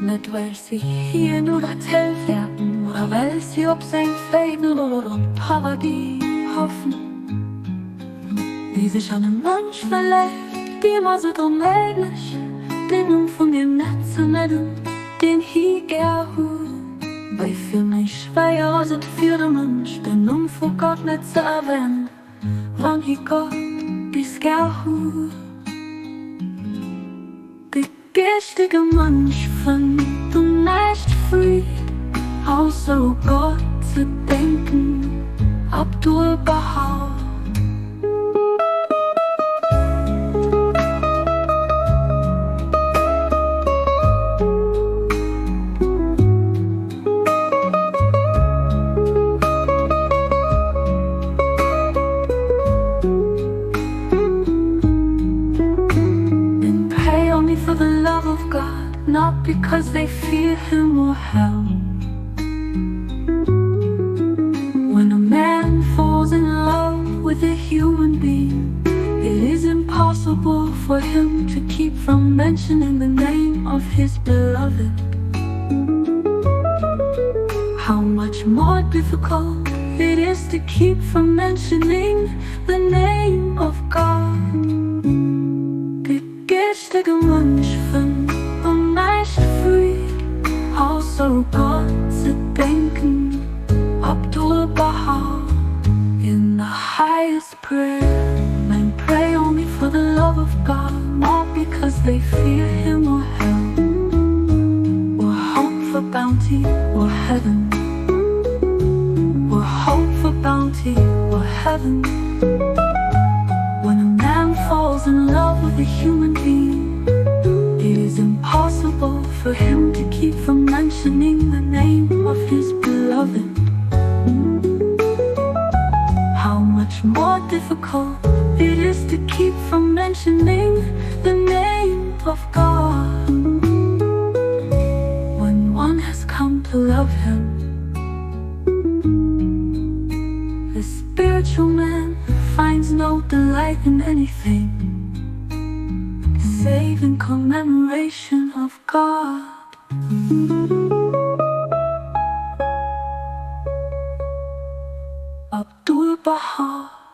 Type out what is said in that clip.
Net well si hien oder d'Hell fäerten oder well si op säin Féinen oder op d'Paradis hoffen. Wie sech an e Mënsch verléift, deem ass et onméiglech, den Numm vun deem net ze nennen, deen hie gär huet. Wéi vill méi schwéier ass et fir e Mënsch, den Numm vu Gott net ze erwänen, wann hie Gott bis gär huet. De geeschtege Mënsch fënnt un näischt Freed, ausser u Gott ze denken. Abdu'l-Bahá. Men pray only for the love of God, not because they fear him or hell. When a man falls in love with a human being, it is impossible for him to keep from mentioning the name of his beloved. How much more difficult it is to keep from mentioning the name of God. De geeschtege Mënsch fënnt un näischt Freed, ausser u Gott ze denken. Abdu'l-Bahá in the highest prayer. Men pray only for the love of God, not because they fear him or hell, or hope for bounty or heaven, or hope for bounty or heaven. When a man falls in love with a human being, it is impossible for him to keep from mentioning the name of his beloved. How much more difficult it is to keep from mentioning the name of God when one has come to love him. The spiritual man finds no delight in anything save in commemoration of God. Abdu'l-Bahá.